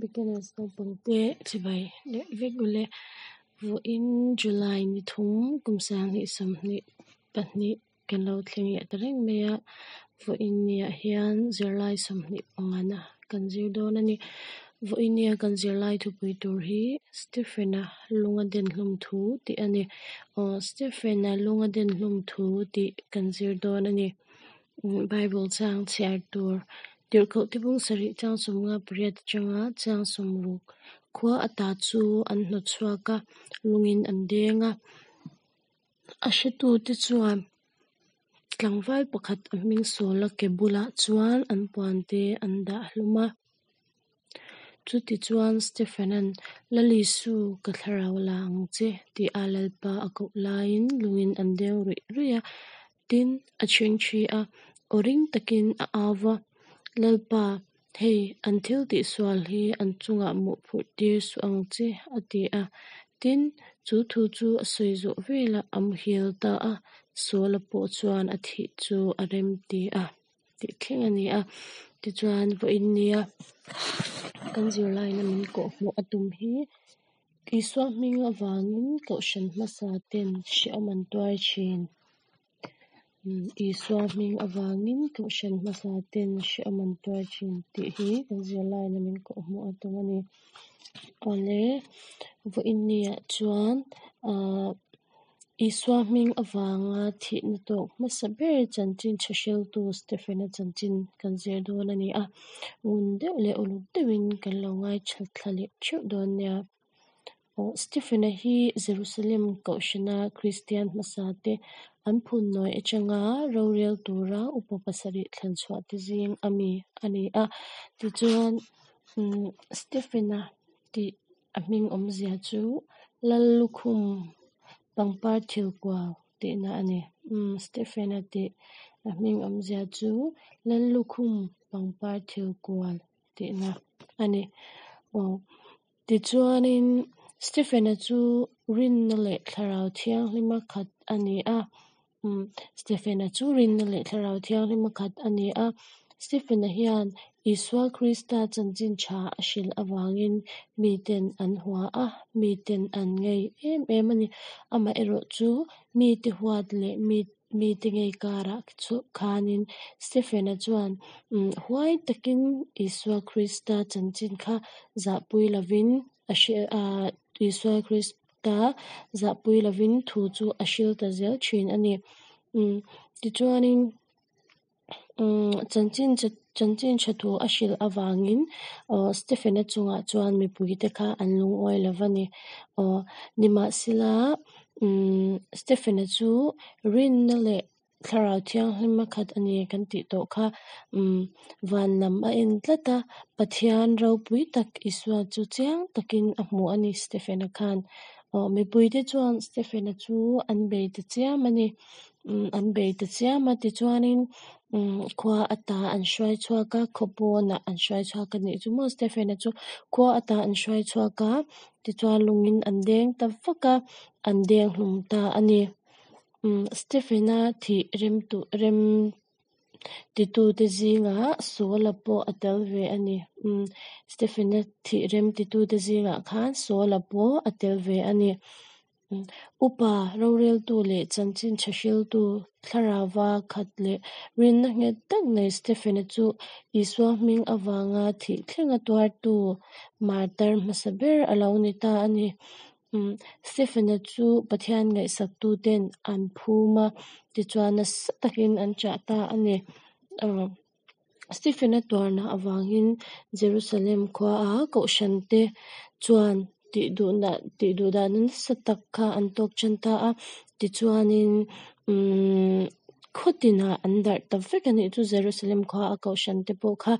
Beginners naupang te chibai leh vek ule. Vawiin July ni thum kum 2022 kan lo thleng leh ta reng mai a. Vawiin niah hian zirlai 25na kan zir dawn a ni. Vawiin nia kan zirlai thupui tur hi Stephen-a lunga denhlum thu tih a ni. Aw Stephen-a lunga denhlum thu tih kan zir dawn a ni. Bible chang chhiar tur Tirhkoh Tibung sarih chang 58 atanga chang 60 khua ata chu an hnawtchhuak a, lungin an deng a. A hretute chuan tlangval pakhat a hming Sawla ke bulah chuan an puante an dah hlawm a. Chutichuan Stephena'n Lal Isu ka thlarau la ang che tia Lalpa a koh laiin lungin an deng ruih ruih a. Tin, a chhingchhi a, aw ring takin a au va, Lalpa, hei an thil tihsual hi an chungah mawhphurh tir suh ang che, a ti a. Tin, chu thu chu a sawi zawh velah a muhil ta a, Sawla pawh chuan a thih chu a remti a, tih thleng a ni a. Tichuan, vawiin nia kan zirlaina min kawhhmuh a tum hi Isua hming avangin kohhran hmasa ten hrehawm an tuar thin. Isua hming avangin kohhran hmasa ten hrehawm an tuar thin tih hi kan zirlaina min kawhhmuh a tum a ni. Awle, vawiin niah chuan ahh Isua hming avanga thihna tawk hmasa ber chanchin tha hriltu Stephen-a chanchin kan zir dawn a ni a. Ngun deuh leh uluk deuhin kan lo ngaithla thla leh theuh dawn nia. Aw Stephen-a hi Jerusalem kohhrana Kristian hmasa te an phunnawi atanga rorel tura upa pasarih thlan chhuah te zing ami a ni a. Tichuan Stephen-a tih a hming awmzia chu Lal lukhum pangpar thil kual tihna a ni. Stephen-a tih a hming awmzia chu Lal lukhum pangpar thil kual tihna a ni. Aw tichuanin Stephen-a chu rinna leh thlarau thianghlima khat a ni a. Stephen-a chu rinna leh thlarau thianghlima khat a ni a. Stephen-a hian Isua Krista chanchin tha a hrilh avangin miten an hua a, miten an ngei em em a ni. Amaherawhchu mite huat leh mite ngei karah khanin Stephen-a chuan huai takin Isua Krista chanchin kha zahpui lovin a Isua Krista zahpui lovin thu chu a hril ta zel thin a ni. Tichuanin chanchin chanchin tha thu a hrilh avangin Stephen-a chungah chuan mipuite kha an lungawi lova ni. Aw nimahsela Stephen-a chu rinna leh thlarau thianghlima khat a ni kan tih tawh kha van lam a en tlat a, Pathian ropui tak Isua chu chiang takin a hmu a ni Stephen-a khan. Aw mipuite chuan Stephen-a chu an bei ta chiam a ni. An bei ta chiam a tichuanin khua ata an hruai chhuak a, khaw pawnah an hruai chhuak a nih chu maw Stephen-a chu khua ata an hruai chhuak a, tichuan lungin an deng ta vak a, an deng hlum ta a ni. Stephen-a thih rem titute zingah Sawla pawh a tel ve a ni. Stephen-a thih rem titute zingah khan Sawla pawh a tel ve a ni. Upa roreltu leh chanchin tha hriltu thlarauva khat leh rinna nghet tak nei Stephen-a chu Isua hming avanga thih thlenga tuartu martar hmasa ber a lo ni ta a ni. Stephen-a chu Pathian ngaihsaktuten an phum a, tichuan nasa takin an chah ta a ni. Stephen-a tuarna avangin Jerusalem khua a kohhran te chuan tihduhdah nasa tak kha an tawk tan ta a. Tichuanin khaw tinah an darh ta vek a nih chu Jerusalem khua a kohhran te pawh kha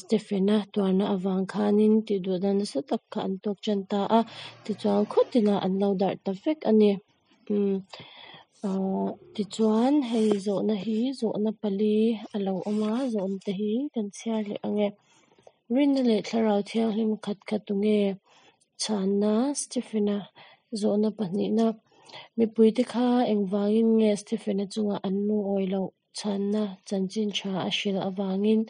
Stephen-a tuarna avang khanin tihduhdah nasa tak kha an tawk tan ta a. Tichuan khaw tinah an lo darh ta vek a ni. Tichuan hei zawhna hi zawhna pali a lo awm a, zawhna te hi kan chhiar leh ang e. Rinna leh thlarau thianghlim khat kha tunge? Chhanna Stephen-a zawhna pahnihna mipuite kha engvangin nge Stephen-a chungah an lungawi loh? Chhanna chanchin tha a hrilh avangin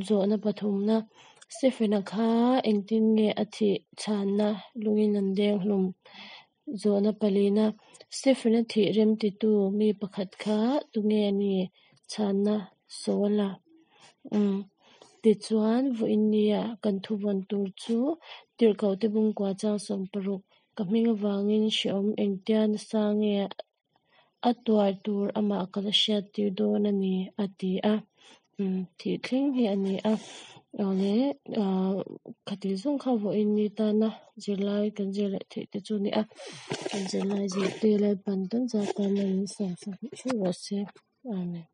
zawhna pathumna Stephena kha engtin nge a thih chhanna lungin an deng hlum? Zawhna palina, Stephena thih remtitu mi pakhat kha tunge ni? Chhanna, Saula. Umm. Tichuan, vawiin nia kan thuvawn tur chu Tirhkohte Bungkua chang 60, Ka hming avangin hreawm engtia nasa nge a tuar tur amah ka la hriattir dawn a ni, a ti a. Umm, thih thleng hi a ni a. Awle, khati zawng kha vawiin ni tana zirlai kan zir leh theih te chu a ni a. Kan zirlai zirte Lalpan kan za tana min sawmsak theuh rawh se. Amen.